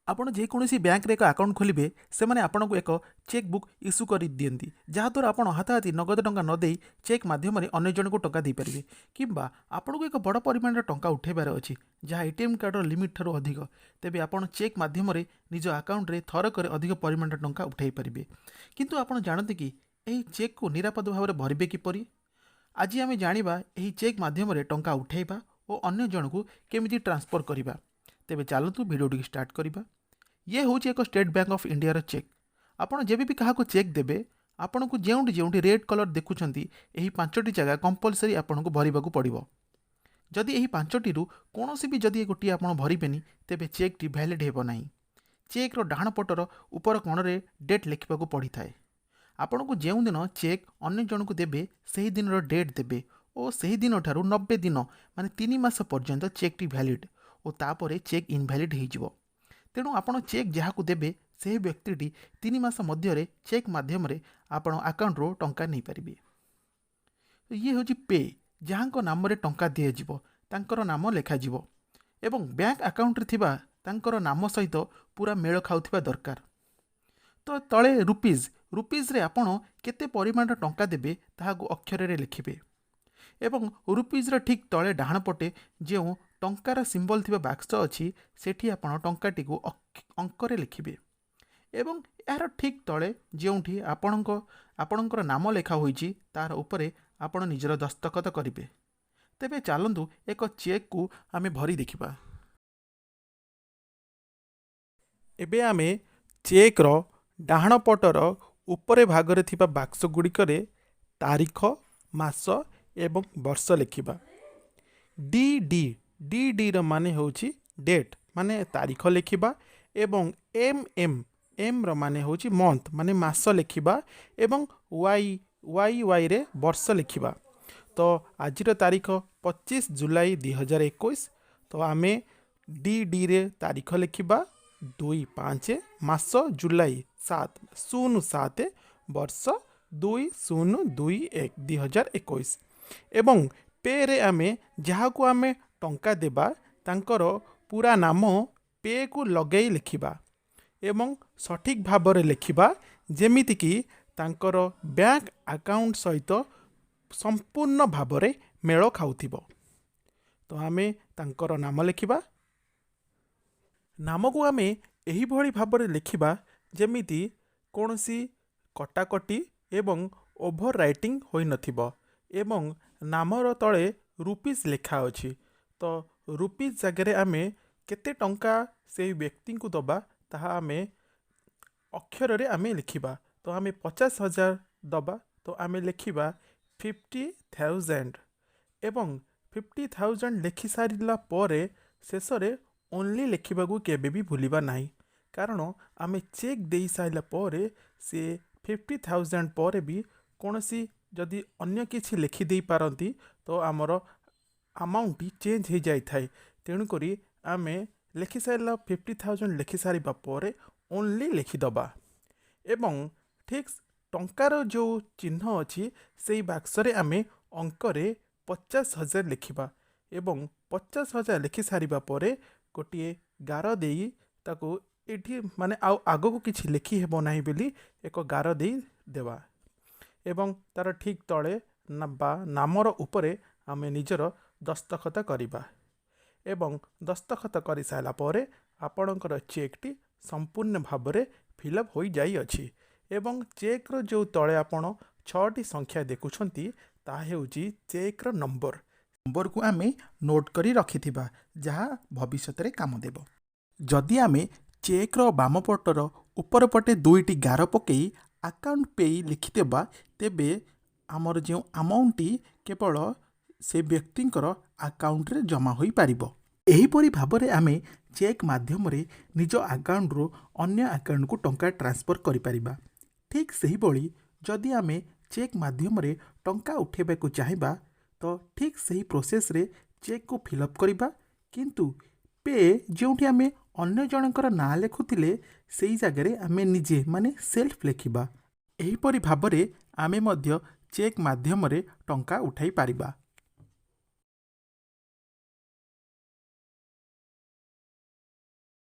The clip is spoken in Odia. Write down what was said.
ଆପଣ ଯେକୌଣସି ବ୍ୟାଙ୍କରେ ଏକ ଆକାଉଣ୍ଟ ଖୋଲିବେ, ସେମାନେ ଆପଣଙ୍କୁ ଏକ ଚେକ୍ ବୁକ୍ ଇସ୍ୟୁ କରିଦିଅନ୍ତି, ଯାହାଦ୍ୱାରା ଆପଣ ହାତାହାତି ନଗଦ ଟଙ୍କା ନ ଦେଇ ଚେକ୍ ମାଧ୍ୟମରେ ଅନ୍ୟ ଜଣଙ୍କୁ ଟଙ୍କା ଦେଇପାରିବେ। କିମ୍ବା ଆପଣଙ୍କୁ ଏକ ବଡ଼ ପରିମାଣର ଟଙ୍କା ଉଠାଇବାର ଅଛି, ଯାହା ଏଟିଏମ୍ କାର୍ଡ଼ର ଲିମିଟ୍ ଠାରୁ ଅଧିକ, ତେବେ ଆପଣ ଚେକ୍ ମାଧ୍ୟମରେ ନିଜ ଆକାଉଣ୍ଟରେ ଥରକରେ ଅଧିକ ପରିମାଣର ଟଙ୍କା ଉଠାଇ ପାରିବେ। କିନ୍ତୁ ଆପଣ ଜାଣନ୍ତି କି, ଏହି ଚେକ୍କୁ ନିରାପଦ ଭାବରେ ଭରିବେ କିପରି? ଆଜି ଆମେ ଜାଣିବା ଏହି ଚେକ୍ ମାଧ୍ୟମରେ ଟଙ୍କା ଉଠାଇବା ଓ ଅନ୍ୟ ଜଣକୁ କେମିତି ଟ୍ରାନ୍ସଫର୍ କରିବା। ତେବେ ଚାଲନ୍ତୁ, ଭିଡ଼ିଓଟିକୁ ଷ୍ଟାର୍ଟ କରିବା। ଇଏ ହେଉଛି ଏକ ଷ୍ଟେଟ୍ ବ୍ୟାଙ୍କ ଅଫ୍ ଇଣ୍ଡିଆର ଚେକ୍। ଆପଣ ଯେବେ ବି କାହାକୁ ଚେକ୍ ଦେବେ, ଆପଣଙ୍କୁ ଯେଉଁଠି ଯେଉଁଠି ରେଡ୍ କଲର୍ ଦେଖୁଛନ୍ତି, ଏହି ପାଞ୍ଚଟି ଜାଗା କମ୍ପଲସରି ଆପଣଙ୍କୁ ଭରିବାକୁ ପଡ଼ିବ। ଯଦି ଏହି ପାଞ୍ଚଟିରୁ କୌଣସି ବି ଯଦି ଗୋଟିଏ ଆପଣ ଭରିବେନି, ତେବେ ଚେକ୍ଟି ଭ୍ୟାଲିଡ୍ ହେବ ନାହିଁ। ଚେକ୍ର ଡାହାଣ ପଟର ଉପର କୋଣରେ ଡେଟ୍ ଲେଖିବାକୁ ପଡ଼ିଥାଏ। ଆପଣଙ୍କୁ ଯେଉଁଦିନ ଚେକ୍ ଅନ୍ୟ ଜଣକୁ ଦେବେ, ସେହି ଦିନର ଡେଟ୍ ଦେବେ ଓ ସେହି ଦିନଠାରୁ 90 ଦିନ, ମାନେ 3 ମାସ ପର୍ଯ୍ୟନ୍ତ ଚେକ୍ଟି ଭ୍ୟାଲିଡ୍ ଓ ତାପରେ ଚେକ୍ ଇନଭ୍ୟାଲିଡ୍ ହେଇଯିବ। ତେଣୁ ଆପଣ ଚେକ୍ ଯାହାକୁ ଦେବେ, ସେହି ବ୍ୟକ୍ତିଟି 3 ମାସ ମଧ୍ୟରେ ଚେକ୍ ମାଧ୍ୟମରେ ଆପଣ ଆକାଉଣ୍ଟରୁ ଟଙ୍କା ନେଇପାରିବେ। ଇଏ ହେଉଛି ପେ। ଯାହାଙ୍କ ନାମରେ ଟଙ୍କା ଦିଆଯିବ, ତାଙ୍କର ନାମ ଲେଖାଯିବ ଏବଂ ବ୍ୟାଙ୍କ ଆକାଉଣ୍ଟରେ ଥିବା ତାଙ୍କର ନାମ ସହିତ ପୁରା ମେଳ ଖାଉଥିବା ଦରକାର। ତ ତଳେ ରୁପିଜ୍। ରୁପିଜ୍ରେ ଆପଣ କେତେ ପରିମାଣର ଟଙ୍କା ଦେବେ, ତାହାକୁ ଅକ୍ଷରରେ ଲେଖିବେ ଏବଂ ରୁପିଜ୍ର ଠିକ୍ ତଳେ ଡାହାଣ ପଟେ ଯେଉଁ ଟଙ୍କାର ସିମ୍ବଲ୍ ଥିବା ବାକ୍ସ ଅଛି, ସେଠି ଆପଣ ଟଙ୍କାଟିକୁ ଅଙ୍କରେ ଲେଖିବେ ଏବଂ ଏହାର ଠିକ୍ ତଳେ ଯେଉଁଠି ଆପଣଙ୍କର ନାମ ଲେଖା ହୋଇଛି, ତାର ଉପରେ ଆପଣ ନିଜର ଦସ୍ତଖତ କରିବେ। ତେବେ ଚାଲନ୍ତୁ, ଏକ ଚେକ୍କୁ ଆମେ ଭରି ଦେଖିବା। ଏବେ ଆମେ ଚେକ୍ର ଡାହାଣ ପଟର ଉପରେ ଭାଗରେ ଥିବା ବାକ୍ସ ଗୁଡ଼ିକରେ ତାରିଖ, ମାସ ଏବଂ ବର୍ଷ ଲେଖିବା। ଡି ଡି, ଡି ଡିର ମାନେ ହେଉଛି ଡେଟ୍, ମାନେ ତାରିଖ ଲେଖିବା ଏବଂ ଏମ୍ ଏମ୍, ଏମ୍ର ମାନେ ହେଉଛି ମନ୍ଥ, ମାନେ ମାସ ଲେଖିବା ଏବଂ ୱାଇ ୱାଇ ୱାଇରେ ବର୍ଷ ଲେଖିବା। ତ ଆଜିର ତାରିଖ 25 ଜୁଲାଇ 2021। ତ ଆମେ ଡି ଡିରେ ତାରିଖ ଲେଖିବା 2/5, ମାସ ଜୁଲାଇ 7, 07, ବର୍ଷ 2021, 2021। ଏବଂ ପେରେ ଆମେ ଯାହାକୁ ଆମେ ଟଙ୍କା ଦେବା, ତାଙ୍କର ପୁରା ନାମ ପେକୁ ଲଗାଇ ଲେଖିବା ଏବଂ ସଠିକ୍ ଭାବରେ ଲେଖିବା, ଯେମିତିକି ତାଙ୍କର ବ୍ୟାଙ୍କ ଆକାଉଣ୍ଟ ସହିତ ସମ୍ପୂର୍ଣ୍ଣ ଭାବରେ ମେଳ ଖାଉଥିବ। ତ ଆମେ ତାଙ୍କର ନାମ ଲେଖିବା। ନାମକୁ ଆମେ ଏହିଭଳି ଭାବରେ ଲେଖିବା, ଯେମିତି କୌଣସି କଟାକଟି ଏବଂ ଓଭର ରାଇଟିଂ ହୋଇନଥିବ। ଏବଂ ନାମର ତଳେ ରୁପିଜ୍ ଲେଖା ଅଛି, ତ ରୁପିଜ୍ ଜାଗାରେ ଆମେ କେତେ ଟଙ୍କା ସେଇ ବ୍ୟକ୍ତିଙ୍କୁ ଦେବା, ତାହା ଆମେ ଅକ୍ଷରରେ ଆମେ ଲେଖିବା। ତ ଆମେ 50,000 ଦେବା, ତ ଆମେ ଲେଖିବା 50,000 ଏବଂ 50,000 ଲେଖି ସାରିଲା ପରେ ଶେଷରେ ଓନ୍ଲି ଲେଖିବାକୁ କେବେ ବି ଭୁଲିବା ନାହିଁ। କାରଣ ଆମେ ଚେକ୍ ଦେଇ ସାରିଲା ପରେ ସେ 50,000 ପରେ ବି କୌଣସି ଯଦି ଅନ୍ୟ କିଛି ଲେଖି ଦେଇପାରନ୍ତି, ତ ଆମର ଆମାଉଣ୍ଟଟି ଚେଞ୍ଜ ହେଇଯାଇଥାଏ। ତେଣୁକରି ଆମେ ଲେଖି ସାରିଲା, 50,000 ଲେଖି ସାରିବା ପରେ ଓନ୍ଲି ଲେଖିଦେବା ଏବଂ ଠିକ୍ ଟଙ୍କାର ଯେଉଁ ଚିହ୍ନ ଅଛି, ସେଇ ବାକ୍ସରେ ଆମେ ଅଙ୍କରେ 50,000 ଲେଖିବା ଏବଂ 50,000 ଲେଖି ସାରିବା ପରେ ଗୋଟିଏ ଗାର ଦେଇ ତାକୁ ଏଇଠି, ମାନେ ଆଉ ଆଗକୁ କିଛି ଲେଖି ହେବ ନାହିଁ ବୋଲି ଏକ ଗାର ଦେଇ ଦେବା ଏବଂ ତା'ର ଠିକ୍ ତଳେ ବା ନାମର ଉପରେ ଆମେ ନିଜର ଦସ୍ତଖତ କରିବା ଏବଂ ଦସ୍ତଖତ କରିସାରିଲା ପରେ ଆପଣଙ୍କର ଚେକ୍ଟି ସମ୍ପୂର୍ଣ୍ଣ ଭାବରେ ଫିଲ୍ଅପ୍ ହୋଇଯାଇଅଛି। ଏବଂ ଚେକ୍ର ଯେଉଁ ତଳେ ଆପଣ ଛଅଟି ସଂଖ୍ୟା ଦେଖୁଛନ୍ତି, ତାହା ହେଉଛି ଚେକ୍ର ନମ୍ବର। ନମ୍ବରକୁ ଆମେ ନୋଟ୍ କରି ରଖିଥିବା, ଯାହା ଭବିଷ୍ୟତରେ କାମ ଦେବ। ଯଦି ଆମେ ଚେକ୍ର ବାମ ପଟର ଉପର ପଟେ ଦୁଇଟି ଗାର ପକାଇ ଆକାଉଣ୍ଟ ପେଇ ଲେଖିଦେବା, ତେବେ ଆମର ଯେଉଁ ଆମାଉଣ୍ଟଟି କେବଳ ସେ ବ୍ୟକ୍ତିଙ୍କର ଆକାଉଣ୍ଟରେ ଜମା ହୋଇପାରିବ। ଏହିପରି ଭାବରେ ଆମେ ଚେକ୍ ମାଧ୍ୟମରେ ନିଜ ଆକାଉଣ୍ଟରୁ ଅନ୍ୟ ଆକାଉଣ୍ଟକୁ ଟଙ୍କା ଟ୍ରାନ୍ସଫର୍ କରିପାରିବା। ଠିକ୍ ସେହିଭଳି ଯଦି ଆମେ ଚେକ୍ ମାଧ୍ୟମରେ ଟଙ୍କା ଉଠାଇବାକୁ ଚାହିଁବା, ତ ଠିକ୍ ସେହି ପ୍ରୋସେସ୍ରେ ଚେକ୍କୁ ଫିଲ୍ଅପ୍ କରିବା, କିନ୍ତୁ ପେ ଯେଉଁଠି ଆମେ ଅନ୍ୟ ଜଣଙ୍କର ନାଁ ଲେଖୁଥିଲେ, ସେଇ ଜାଗାରେ ଆମେ ନିଜେ, ମାନେ ସେଲ୍ଫ ଲେଖିବା। ଏହିପରି ଭାବରେ ଆମେ ମଧ୍ୟ ଚେକ୍ ମାଧ୍ୟମରେ ଟଙ୍କା ଉଠାଇ ପାରିବା।